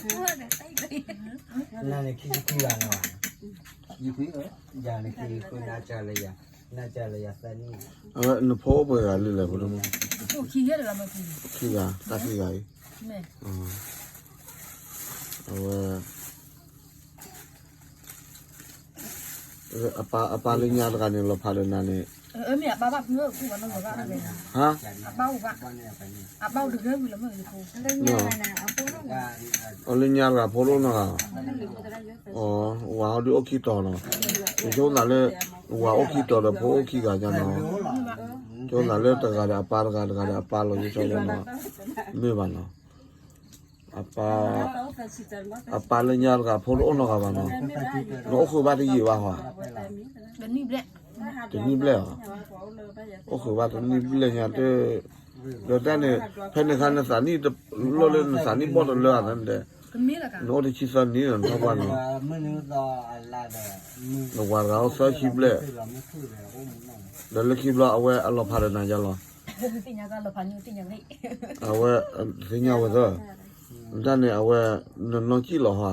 နၤန့ၣ်ခံဆံခွံဂၤလီၤ, ယၤန့ၣ်ခံဆံခွံ နၤကလၢယၤ, နၤကလၢယၤသၢနံၣ်, အဝဲနဖိအိၣ်ပှဲၤဂၤလံလဲၣ် ဖိဒိၣ်မုၣ်, ခံဂၤ, တၢ်ခံဂၤအံၤ, အဝဲ အပၢ်လၢညါတဂၤန့ၣ် လီၤဖးဒီးနၤန့ၣ်, ဟါ, အလၢညါတဂၤဖိတအိၣ်နီတဂၤ, အဝၤဟီဒုးအိၣ်ခံတီၤနီၤ, ယဆိကမိၣ်သးလၢ ဝၤအိၣ်ခံတီၤဒီးဖိအိၣ်ခံဂၤညါနီၤ, ဆိကမိၣ်သးလၢတဂၤဒီးအပၢ်တဂၤ တဂၤဒီးအပၢ်လီၤ ယဆိကမိၣ်နီၤ, မ့ၢ်ဘၣ်နီၤ အပၢ်လၢညါတဂၤဖိတအိၣ်နီတဂၤဘၣ်နီၤ, နအိၣ်ဃုာ်ဘၣ်တယံာ်ဘၣ်ဧါ, တနံၣ်ဘျဲၣ်ဧါ, အိၣ်ဃုာ်ဘၣ်တနံၣ်ဘျဲၣ်ညါတ, ဒီးတၢ်န့ၣ် ဖဲန့ၣ်အခါနသးနံၣ်လၢလၢနသးနံၣ်ဘီၣ်တလၢဧါန့ၣ်, နအိၣ်တဆံသၢနံၣ်ဒီးနထီၣ်ပှၢ်နီၤ, နဝၤတဂၤအိၣ်သၢဆံဘျဲၣ်, ဒီးလၢခံဘျီအဝဲအလီၤဖးဒီးနၤယါလီၤ, အဝဲသ့ၣ်ညါဝဲသၢ, တၢ်န့ၣ်အဝဲ နနီၢ်ကံၣ်လီၤဟါ